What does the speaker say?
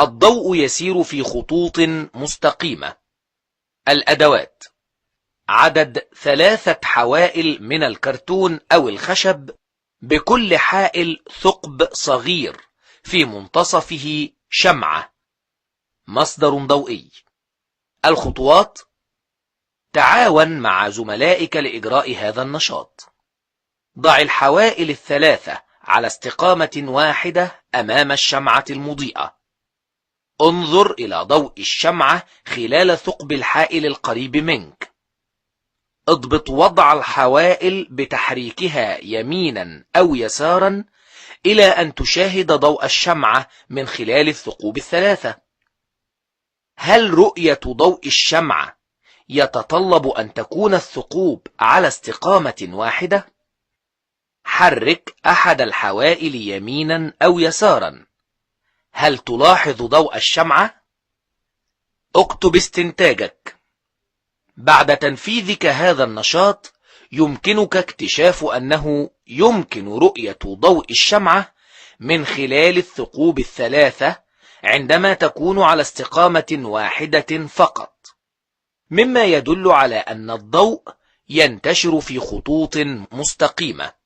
الضوء يسير في خطوط مستقيمة. الأدوات: عدد 3 حوائل من الكرتون أو الخشب، بكل حائل ثقب صغير في منتصفه شمعة. مصدر ضوئي. الخطوات: تعاون مع زملائك لإجراء هذا النشاط. ضع الحوائل 3 على استقامة واحدة أمام الشمعة المضيئة. انظر إلى ضوء الشمعة خلال ثقب الحائل القريب منك. اضبط وضع الحوائل بتحريكها يمينا أو يسارا إلى أن تشاهد ضوء الشمعة من خلال الثقوب 3. هل رؤية ضوء الشمعة يتطلب أن تكون الثقوب على استقامة واحدة؟ حرك أحد الحوائل يمينا أو يسارا. هل تلاحظ ضوء الشمعة؟ اكتب استنتاجك. بعد تنفيذك هذا النشاط يمكنك اكتشاف أنه يمكن رؤية ضوء الشمعة من خلال الثقوب 3 عندما تكون على استقامة واحدة فقط، مما يدل على أن الضوء ينتشر في خطوط مستقيمة.